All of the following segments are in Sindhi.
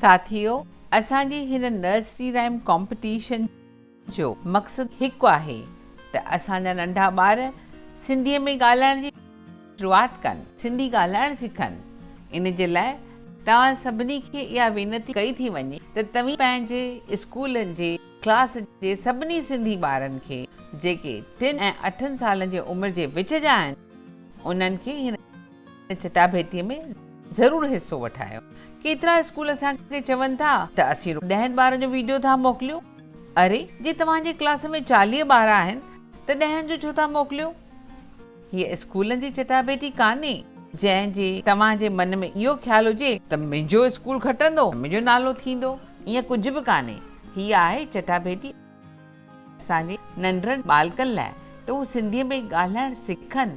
ساٿيو اسان جي هن نرسري رائيم ڪامپٽيشن جو مقصد هڪ آهي ته اسان جا ننڍا ٻار سنڌيء ۾ ڳالهائڻ جي شروعات ڪن، سنڌي ڳالهائڻ سکن. ان جي لاء توهان سڀني کي اها وينتي ڪئي ٿي وڃي ته توهين پنهنجي اسڪولن جي ڪلاس جي سڀني سنڌي ٻارن کي جيڪي ٽن ۽ اٺن سالن جي عمر جي وچ جا آهن انهن کي هن چٽاڀيٽيء ۾ ضرور حصو وٺايو. ڪيترا اسڪول اسان کي چون ٿا ته اسين رڳو ڏهن ٻارن جو ويڊيو ٿا موڪليون. اري جي توهان جي ڪلاس ۾ 40 ٻار آهن ته ڏهن جو ڇو ٿا موڪليو؟ هيء اسڪولن جي چٽاڀيٽي ڪانهي جنهن جي توهان جي من ۾ اهو خيال هجي ته منهنجو اسڪول کٽندو، منهنجو نالو ٿيندو. ائين ڪجهه به ڪانهي. هيء آهي چٽاڀيٽي. اسان جي ننڍڙن ٻالڪن لاء ته هو سنڌيء ۾ ڳالهائڻ سکن،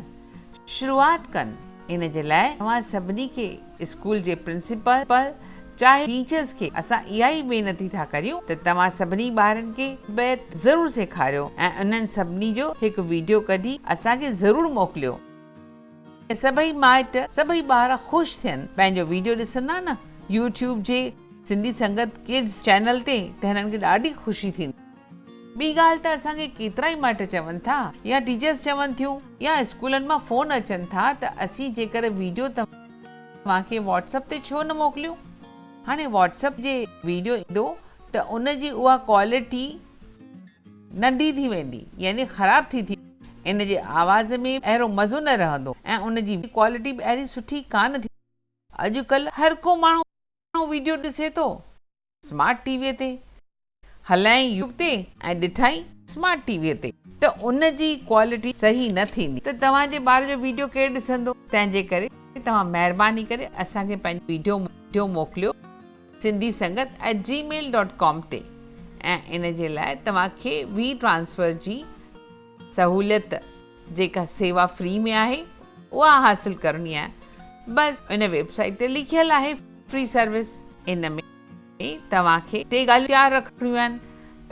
شروعات ڪن. ان جي لاء اوهان سڀني کي اسڪول جي پرنسپال چاهي ٽيچرز کي اسان اها ئي وينتي ٿا ڪريون ته توهان سڀني ٻارن کي بيت ضرور سيکاريو ۽ انهن سڀني جو هڪ ويڊيو ڪڍي اسان کي ضرور موڪليو. سڀئي مائٽ سڀئي ٻار خوش ٿين پنهنجو ويڊيو ڏسندا نه يوٽيوب جي سنڌي سنگت ڪڊز چينل تي ته هنن کي ڏاڍي خوشي ٿيندي. ٻي ڳالهه ته اسان کي ڪيترائي مائٽ چون ٿا يا ٽيچرز چون ٿيون يا اسڪولن مان فون اچن ٿا ته اسين جيڪر ويڊيو توهان کي واٽس اپ تي ڇو نه موڪليون. هاڻي واٽس اپ جي ويڊيو ايندو ته ان جي اها ڪوالٽي ننڍي ٿي ويندي يعني خراب ٿي ٿي ان جي آواز ۾ اهڙو مزو نه رهندو ۽ ان جي ڪوالٽي به اهڙي سٺي ڪانه ٿي. اڄڪلهه هر ڪو ماڻهو ويڊيو ڏسي ٿو اسمارٽ ٽي وي تي، هلايائين يوٽيوب تي ۽ ڏٺائين اسمارٽ ٽي وي تي ته ان جي ڪوالٽي صحيح نه ٿيندي ته توهان جي ٻار جو ويڊيو ڪير ڏسندو تنهن جي ڪري توهان مهرباني ڪري اسان کي پنهنجو ويڊيو موڪليو Sindhi Sangat at Gmail dot com تي ۽ ان جي لاء توهان کي وي ٽرانسفر جي سهوليت جيڪا سيوا فري ۾ آهي اها حاصل ڪرڻي آهي بس ان ويب سائيٽ تي لکيل آهي فري سروس ان ۾ توهان کي ٽي ڳالهيون ياد رکڻيون آهن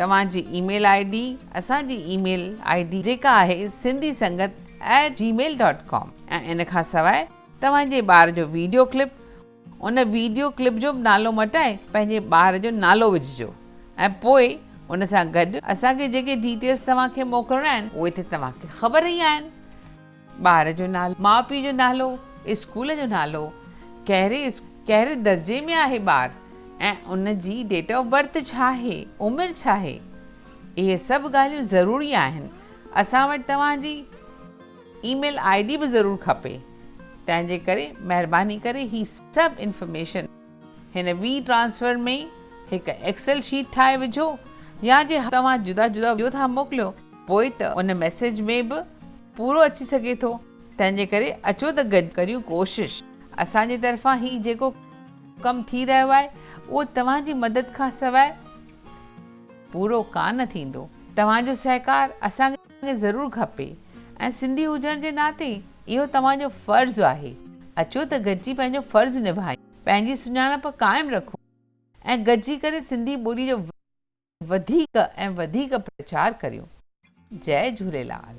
توهان جي اي ميل I D اسان جي اي ميل I D جيڪا آهي Sindhi Sangat at Gmail dot com ۽ ان کان سواء توهان جي ٻار جو ويڊيو ڪلپ ان ويڊيو ڪلپ جو به نالو مٽائي پنهنجي ٻار جو نالو وجهجو ۽ پوء ان سان گڏ اسان کي جيڪي ڊيٽيلز توهان کي موڪلڻا آهن اهي ته توهان کي خبر ئي آهن. ٻار جو نالو، ماء پيء جو نالو، اسڪول جو نالو، ڪهڙي ڪهڙي درجي ۾ آهي ٻار ۽ ان جي ڊيٽ آف برٿ ڇا آهي، عمر ڇا آهي. اهي سڀ ڳالهيون ضروري آهن. اسان وٽ توهان جي اي ميل I D به ضرور کپي. تنهن جي ڪري مهرباني ڪري هي سڀ انفارميشن هن وي ٽرانسفر ۾ هڪ ايڪسل شيٽ ٺاهي وجهو يا جي توهان جدا جدا وڊيو ٿا موڪليو پوء ته ان ميسيج ۾ به پورو اچي سگهي ٿو تنهن جي ڪري اچو ته گڏجي ڪريون ڪوشش اسان جي طرفان هي جيڪو ڪم ٿي رهيو آهي اهو توهان جي مدد کان سواء پورو ڪانه ٿيندو توهان جو سهڪار اسان کي ضرور کپي ۽ سنڌي هجڻ جي ناتي اهو توهان جو فرض آهي. اچو ته گڏجي پنهنجو فرض نڀايون، پنهنجي سڃاڻپ قائم رکون ۽ گڏجي ڪري سنڌي ٻولي جو وڌيڪ ۽ وڌيڪ پرچار ڪريون. جئي جهوليلال.